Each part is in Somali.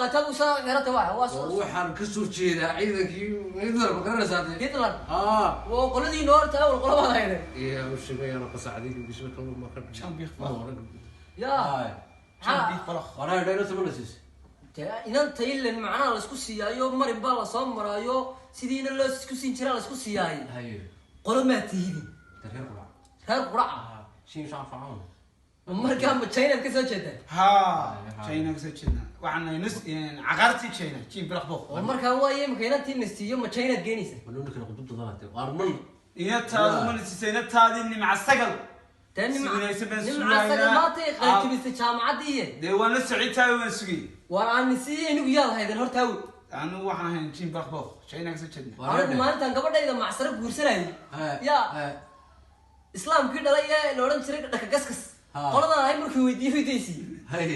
qaataad u saa xirata waa waa soo. Waxaan ka soo jeedaa ciidankii Hitler, ma garanaysaa dee? Hitler? Haa. Waa qoladii noorta awal qolamaad hayne. Iya, u sheegayaan qasacdii bismi kallu ma ka. Ya. Waraa dhayno tamanasiis. Dee inanta ilen macnaha laisku siiyaayo, marin baa lasoo maraayo, sidiina loo isku siin jiraa laisku siiyaayo. Haye. Qolo maa tihidin? Reer qurac. Reer quraca. Shiin shaafacoon. Markaa ma Chinaad ka soo jeedaa? Ha, China kasoo jeednaa. Waxaan nahay nus caqaartii China, jin bilaq boq. Oo markaa waaye imika inantii na siiyo, ma Chinaad geenaysa? Manuuna kala qudub dadanate waar man. Inataadu mana siisay inataadii Nimca Sagal? Dee Si wanaagsan baan Nimca sugaynaa. Sagal maantay qalijibisay jaamacaddii. Dee waan la socotaayo, waan sugay. Waar aan siiyey, inigu yaad haydeen hortaawo? Anigu waxaan ahayn jin bilaq boq, China kasoo jeednaa. Anigu maalintan gabadhayda macsaro guursanayay ya islaamkii dhalay ee la odhan jiray dhaka gaskas qoladan ahay markii weydiiyey weydiisii,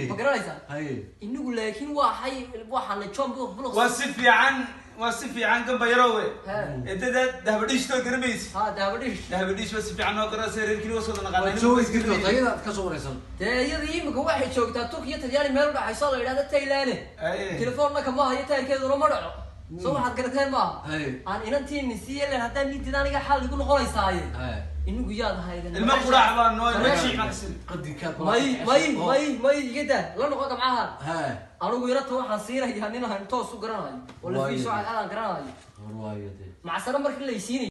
ma garanaysaa? Haye. Inigu laakiin waa hay, waxaana John Bullock Bullock. Waa si fiican, waa si fiican gamba yarowe. He. Edada Dahabadhiishtoo garamaysi? Ha, Dahabadhish. Dahabadhiish waa si fiican noo garanaysa, reerkii waa soo naqaanaa. Tayadaad ka soo waraysan. Dee iyadii imika waxay joogtaa Turkiya, Talyaani meel udhaxayso la yidhahda Thailand. Aye. Telefoonna kama hayo, tayrkeeduna ma dhaco, soo waxaad garateen maaha. Haye. Aan inantiini siiye len, haddaan nidid aniga xaal igu noqonaysaaye. Haye. Inigu yaad hayden? Ilmo quraac baa noo, ilmo jiic baan kasin. Qadinkaad. May, may, may, may, iga daa, la noqo gamcaha. Haye. Anigu inanta waxaan siinayaa nin aan toos u garanayo oo lafiiso cadaan garanayo. War waayo dee. Macsaro markii laysiinay.